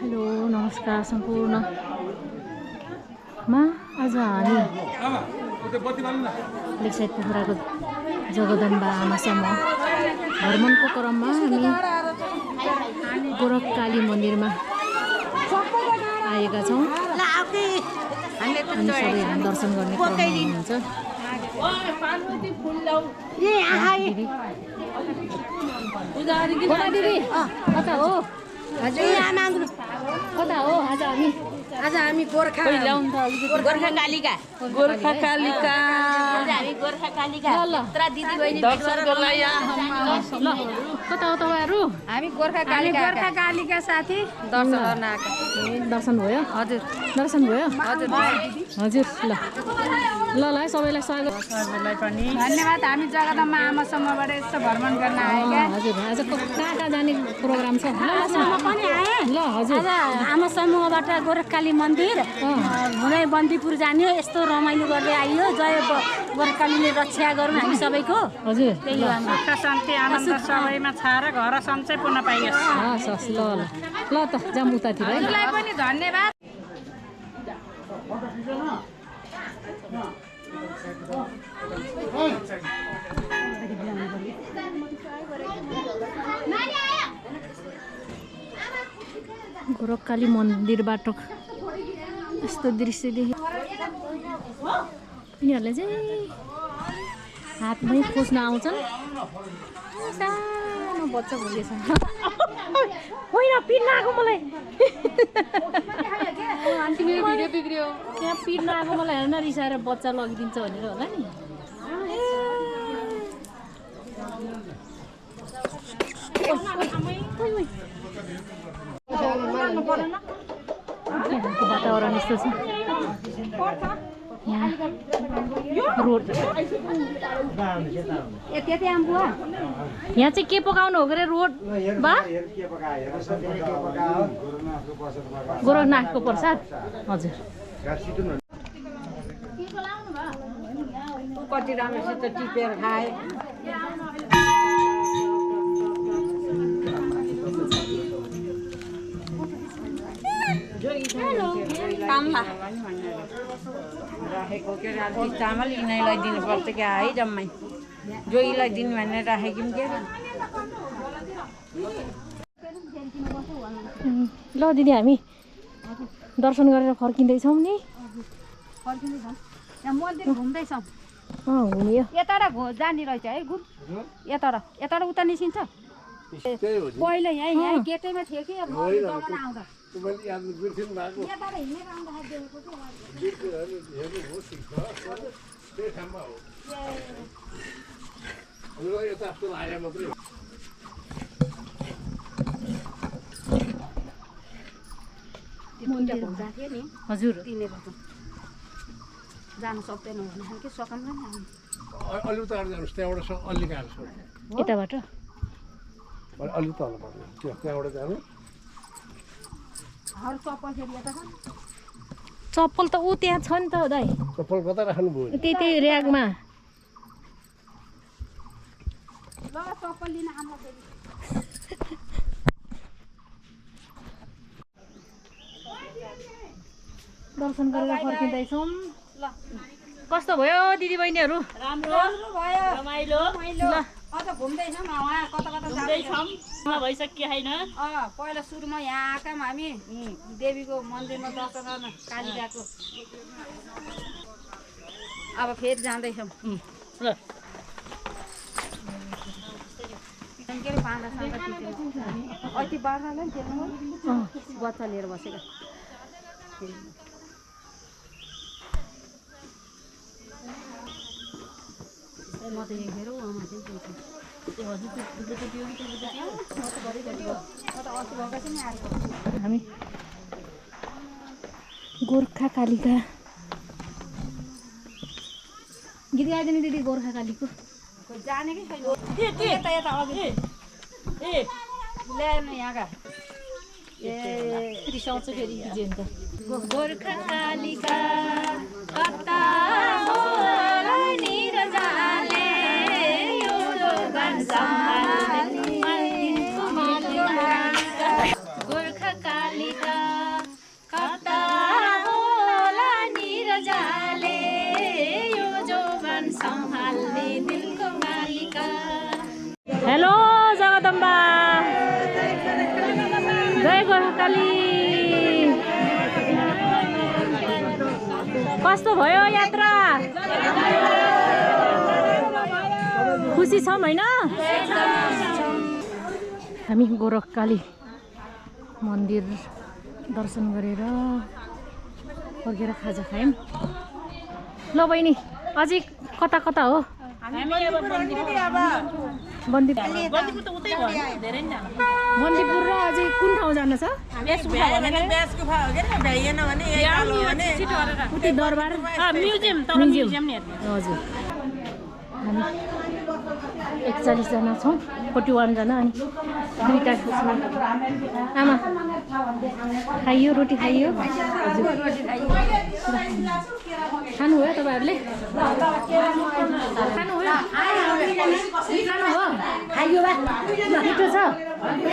Hello नमस्कार सम्पूर्णमा आज हामी लेकसाइड पोखराको जगदम्बा आमा समूह भ्रमणको क्रममा हामी गोरखकाली मन्दिरमा आएका छौँ। हामी सबैजना दर्शन गर्ने क्रममा हुनुहुन्छ। कता हो कता हो आज हामी गोर्खा कालिका दिदी बहिनी ल कता हो तपाईहरु? हामी गोर्खा कालिका साथी दर्शन गर्न आएका। दर्शन भयो? हजुर दर्शन भयो? हजुर हजुर ल ल सबैलाई स्वागत। हजुरलाई पनि धन्यवाद। हामी जगदम्बा आमा समूहबाट यस्तो भ्रमण गर्न आएका। हजुर आज कहाँ जाने प्रोग्राम छ? पनि आए ल हजुर आमा समूहबाट गोरखकाली मन्दिर हुँदै बन्दीपुर जाने यस्तो रमाइलो गर्दै आइयो। जय गोरखकालीले रक्षा गरून् हामी सबैको। हजुर त्यही हो हाम्रो शान्ति आनन्द सबैमा छाएर घर सन्चै पुनः पाइयोस्। हस् ल ल ल त जाम उतातिर है। हजुरलाई पनि धन्यवाद। गोरखकाली मन्दिरबाट यस्तो दृश्य देखे यिनीहरूले चाहिँ हातमै खोज्न आउँछन्। सानो बच्चा भोगेछ होइन पिर्न आएको मलाई भिडियो बिग्रियो त्यहाँ पिर्न आएको मलाई हेर्न रिसाएर बच्चा लगिदिन्छ भनेर होला नि। वातावरण यस्तो छ। यहाँ रोड यहाँ चाहिँ के पकाउनु हो गरे रोड बा गोरखनाथको प्रसाद। हजुर कति राम्रोसित टिपेर खाए। राखेको के राति चामल यिनीलाई दिनुपर्छ क्या है जम्मै जोइलाई दिनु भनेर राखेको के ल दिदी हामी दर्शन गरेर फर्किँदैछौँ नि। यहाँ मन्दिर घुम्दैछौँ। घुमियो यताबाट जाने रहेछ है गुड यताबाट उता निस्किन्छ। पहिला यहाँ गेटैमा थियो कि आउँदा यताबाट हिँडेर आउँदाखेरि हजुर जानु सक्दैन भने कि सकाउनु अलि उता जानुहोस् त्यहाँबाट अलि गाह्रो छ यताबाट अलि तल पर्ने त्यहाँबाट जानु। चप्पल त ऊ त्यहाँ छ नि त दाइ। चप्पल कता राख्नुभयो? त्यही ऱ्यागमा। दर्शन गरेर फर्किँदैछौँ। ल कस्तो भयो दिदी बहिनीहरू? राम्रो भयो रमाइलो ल अझ घुम्दैछौँ उहाँ कता जाँदैछौँ भइसक्यो होइन? पहिला सुरुमा यहाँ आएका हामी देवीको मन्दिरमा दर्शन गर्न कालिकाको। अब फेरि जाँदैछौँ। ल के अरे बाँधासँग ऐति बाँध्रालाई खेल्नु बच्चा लिएर बसेका। म त हेरेर उहाँमा चाहिँ हामी गोर्खा कालिका गीत गाइदिने दिदी गोर्खा कालीको जानेकै छैन। यता अघि ल्याएन यहाँका रिसाउँछ फेरि हिजो गोर्खा कालिका कता होला नि र जाले यो जोगन सम्हाल्ने गोर्खा कालिका जय गोर्खाली। कस्तो भयो यात्रा? खुसी छौँ होइन? हामी गोरखकाली मन्दिर दर्शन गरेर फर्केर खाजा खायौँ। ल बहिनी अझै कता कता हो? बन्दीपुर र अझै कुन ठाउँ जानु छ? दरबार म्युजियम हजुर। हामी 41 जना छौँ, 41 जना अनि 2टा आमा खाइयो, रोटी खाइयो। खानु भयो तपाईँहरूले? खानु भयो? खाइयो बा? मिठो छ?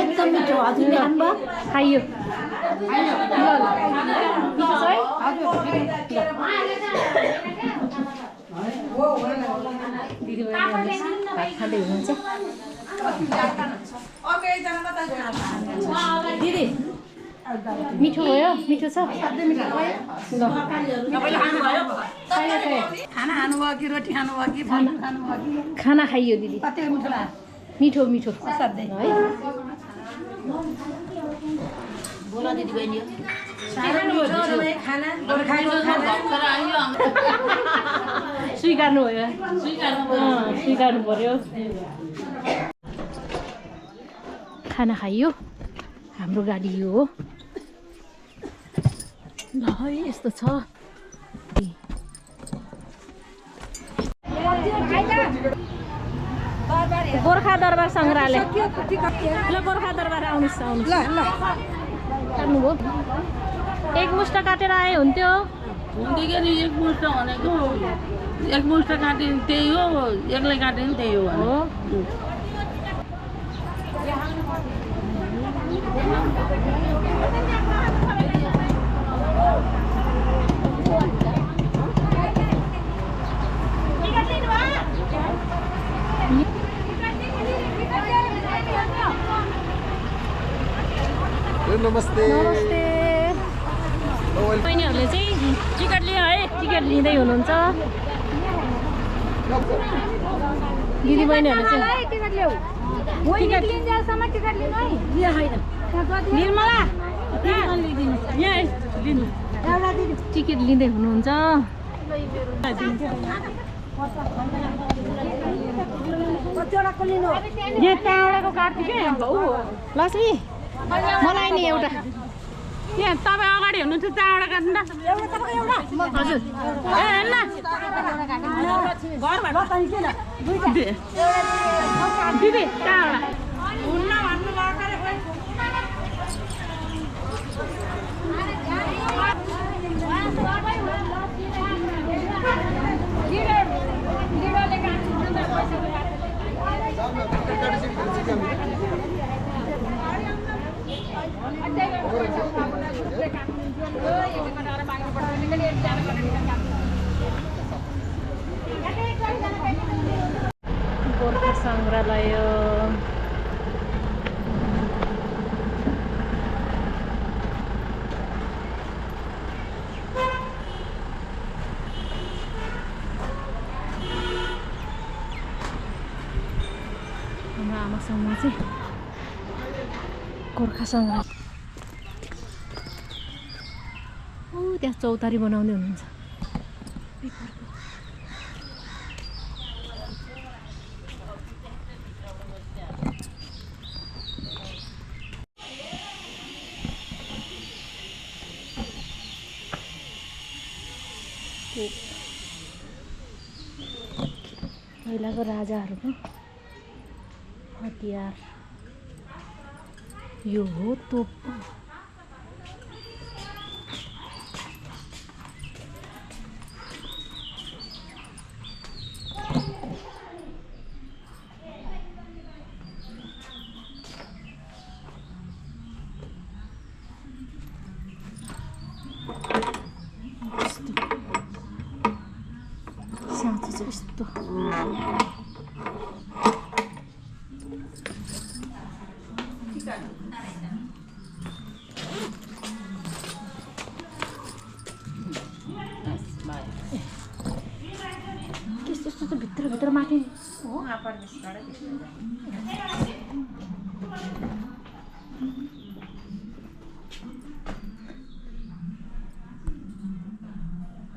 एकदम मिठो। हजुरले खानुभयो? खाइयो। मिठो छ है? दिदीबहिनीहरूले भात खाँदै हुनुहुन्छ। दिदी मिठो भयो? मिठो छ? खाना खानुभयो कि रोटी खानुभयो कि खानुभयो कि? खाना खाइयो दिदी। मिठो मिठो असाध्यै है। बोला दिदी बहिनी स्वीकार्नु भयो? स्वीकार्नु पर्यो। खाना खाइयो, हाम्रो गाडी यो हो। ल है यस्तो छ। गोर्खा दरबार सङ्ग्रहालय। ल गोर्खा दरबार आउनुहोस् आउनुहोस्। काट्नुभयो? एक मुष्ट काटेर आए हुन्थ्यो। हुन्थ्यो नि एक मुष्ट भनेको, एक मुष्ट काट्यो त्यही हो, एक्लै काट्यो नि त्यही हो। नमस्ते। नमस्ते। बहिनीहरूले चाहिँ टिकट लियो है, टिकट लिँदै हुनुहुन्छ। दिदी बहिनीहरूले चाहिँ टिकट ल्याऊ। टिकट लिन्जेलसम्म टिकट लिनु है। निर्मला यहाँ लिनु। टिकट लिँदै हुनुहुन्छ। यहाँ त्यहाँबाटको काट्छु क्या लक्ष्मी मलाई नि एउटा। यहाँ तपाईँ अगाडि हुनुहुन्छ त्यहाँबाट काट्नु त। हजुर ए हेर्न दिदी त्यहाँबाट हुन्न भन्नु गोर्खा सङ्ग्रहालय। हाम्रो आमासँग चाहिँ गोर्खा सङ्ग्रहालय। त्यहाँ चौतारी बनाउँदै हुनुहुन्छ। पहिलाको राजाहरूको हतियार यो हो। तोप साँचो चाहिँ यस्तो।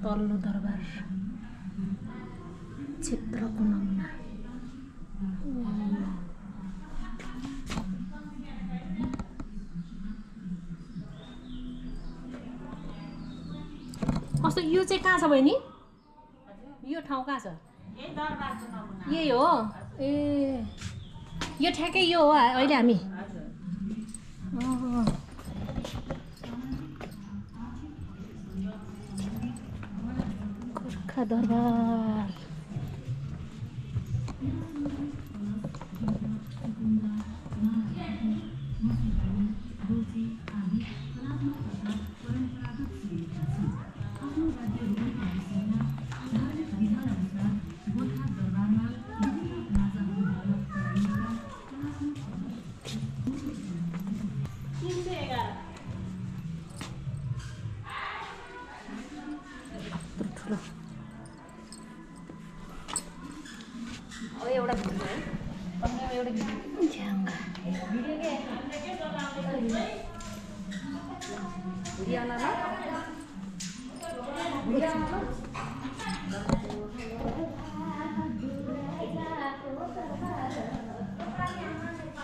तल्लो दरबार क्षेत्रको नमुना कस्तो यो चाहिँ कहाँ छ बहिनी यो ठाउँ कहाँ छ यही हो ए यो ठ्याक्कै यो हो अहिले हामी गोर्खा दरबार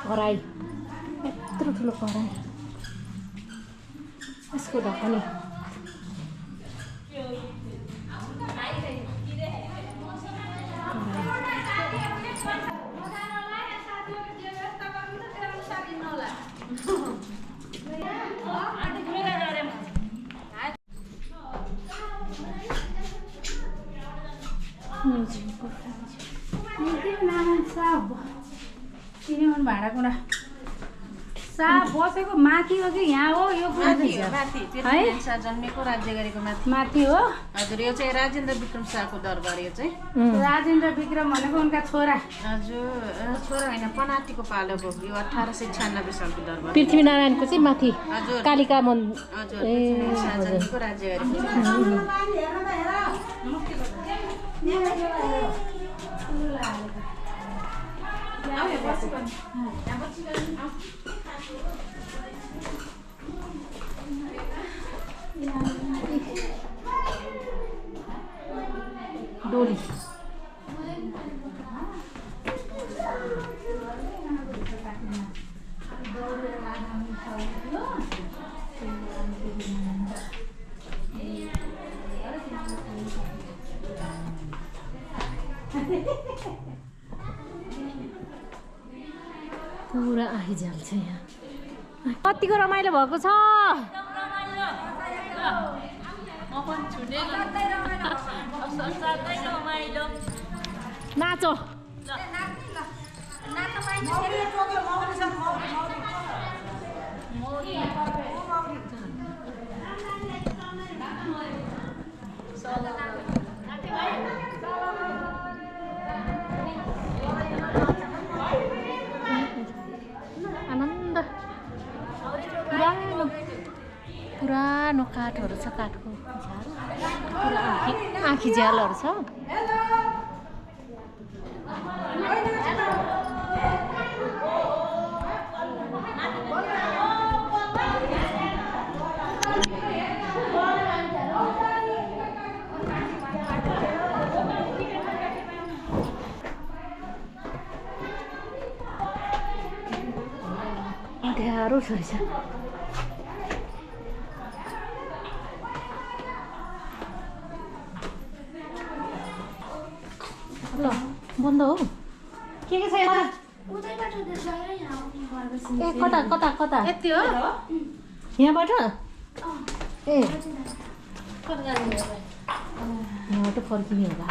कराई यत्रो ठुलो कराई यसको ढकनी भाँडाकुँडा साप बसेको माथि हो कि यहाँ हो यो जन्मेको राज्य गरेको माथि माथि हो हजुर यो चाहिँ राजेन्द्र विक्रम शाहको दरबार यो चाहिँ राजेन्द्र विक्रम भनेको उनका छोरा हजुर छोरा होइन पनातिको पालो हो यो 1896 सालको दरबार पृथ्वीनारायणको चाहिँ माथि हजुर कालिका मन्दिर हजुर शाहजहाँको राज्य गरेको डोली पुरा आइजाल छ यहाँ कतिको रमाइलो भएको छ नाचो आनन्द पुरानो काठहरू छ काठको पुरा आँखी झ्यालहरू छ गाह्रो छ ल बन्द हो के छ यता ए कता कता कता यति हो यहाँबाट ए यहाँबाट फर्किने होला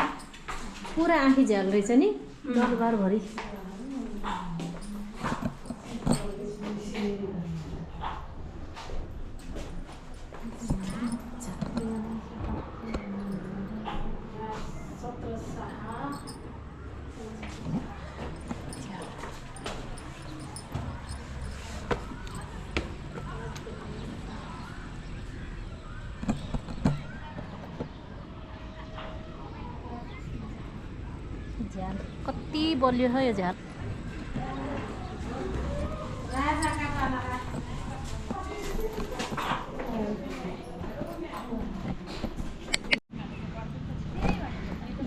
पुरा आँखी झ्याल रहेछ नि दरबारभरि झ्याल कति कति बलियो छ यो झ्याल।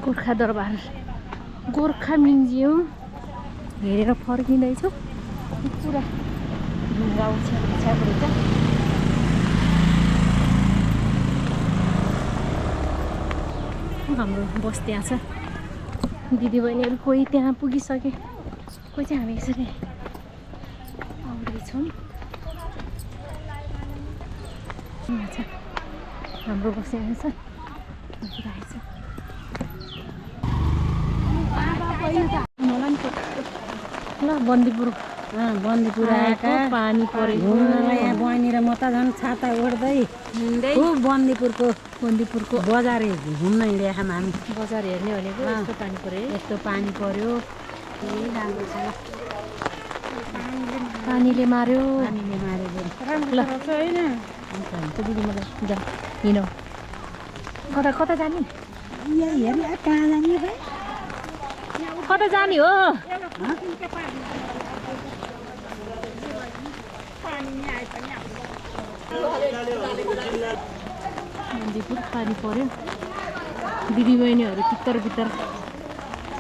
गोर्खा दरबार गोर्खा म्युजियम हेरेर फर्किँदैछु। पुरा ढुङ्गा छ्यापहरू छ। हाम्रो बस त्यहाँ छ। दिदीबहिनीहरू कोही त्यहाँ पुगिसके, कोही चाहिँ हामी यसरी आउँदैछौँ। हाम्रो बस यहाँ छ। ल बन्दीपुर आएका पानी परेको घुम्नमा यहाँ बहिनी र म त झन् छाता ओढ्दै खुब बन्दीपुरको बजार घुम्न हिँडेका हामी। बजार हेर्ने भनेको यस्तो पानी पऱ्यो। यस्तो पानी पर्यो, राम्रो छ। पानीले मार्यो। ल होइन दिदी मलाई जा हिँडौँ। कता कता जाने? हेर्नु कहाँ जाने भाइ? कता जाने हो? बन्दीपुर पानी पर्यो। दिदीबहिनीहरू भित्र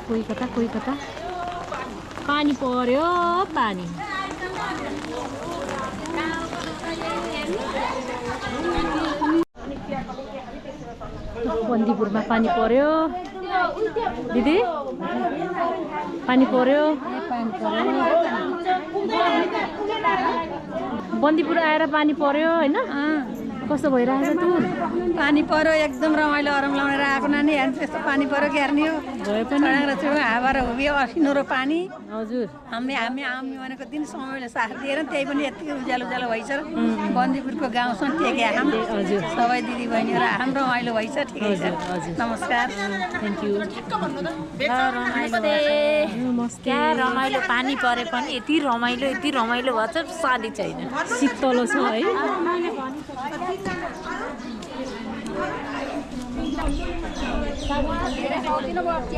कोही कता पानी पर्यो। पानी बन्दीपुरमा पानी पर्यो। दिदी पानी पर्यो। बन्दीपुर आएर पानी पर्यो होइन? कस्तो भइरहेछ टुर? पानी पर्यो एकदम रमाइलो अरम लाउनेर आएको नानी हेर्नु त्यस्तो पानी पर्यो क्यार्ने हो भए पनि हावा र हुबियो असिनो र पानी। हजुर हामी भनेको दिन समयले साथ दिएर त्यही पनि यतिकै उज्यालो भइछ। बन्दीपुरको गाउँसँग टेके हामी हजुर सबै दिदीबहिनीहरू हाम्रो रमाइलो भइछ। ठिकै छ, नमस्कार, थ्याङ्क यू। क्या रमाइलो पानी परे पनि यति रमाइलो भएको छ, सादी छैन। शीतलो छ है।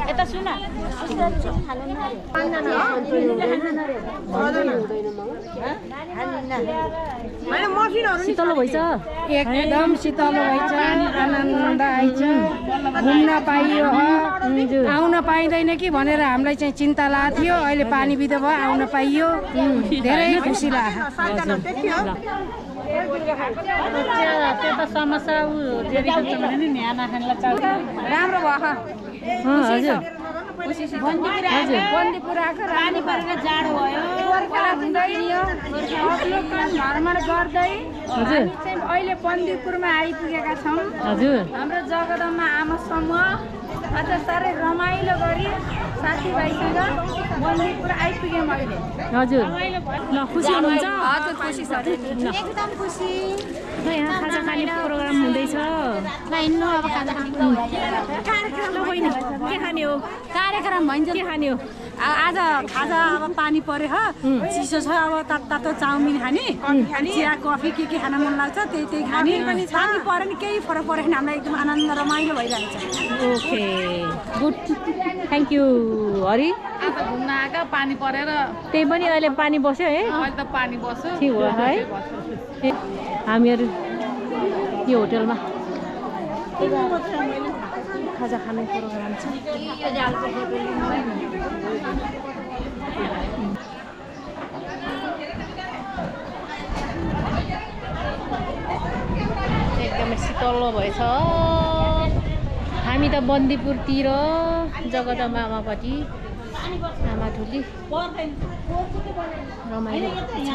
यता सुन शीतलो भइछ। एकदम शीतलो भइछ, आनन्द आइछ, घुम्न पाइयो। आउन पाइँदैन कि भनेर हामीलाई चाहिँ चिन्ता लागेको थियो। अहिले पानी बिदा भयो, आउन पाइयो, धेरै खुसी लाग्यो। त्यो त समस्या राम्रो भयो। हजुर बन्दीपुर आएको पानी परेर जाडो भयो, भ्रमण गर्दै हजुर अहिले बन्दीपुरमा आइपुगेका छौँ। हजुर हाम्रो जगदम्बा आमा समूह अझ साह्रै रमाइलो गरी साथीभाइसँग बन्दीपुर आइपुग्यौँ अहिले। हजुर ल खुसी हुनुहुन्छ? हजुर खुसी छ, एकदम खुसी। ल यहाँ खाजा खाने प्रोग्राम हुँदैछ। ल हिँड्नु अब खाजा खानु। ल बहिनी के खाने हो? कार्यक्रम भइन्छ। के खाने हो? आज खाजा अब पानी पर्यो हो, चिसो छ, अब तातो चाउमिन खाने, चिया कफी के खान मन लाग्छ त्यही खाने। पानी पऱ्यो नि केही फरक परेन, हामीलाई एकदम आनन्द रमाइलो भइरहेको छ। Okay good, thank you. Hari आज घुम्न आएका पानी परेर त्यही पनि अहिले पानी बस्यो है? अहिले त पानी बस्यो। ठिक हो है। हामीहरू यो होटलमा खाजा खाने प्रोग्राम छ। एकदमै शीतलो भएछ। हामी त बन्दीपुरतिर जगदम्बा आमापट्टि आमा ठुली रमाइलो छ।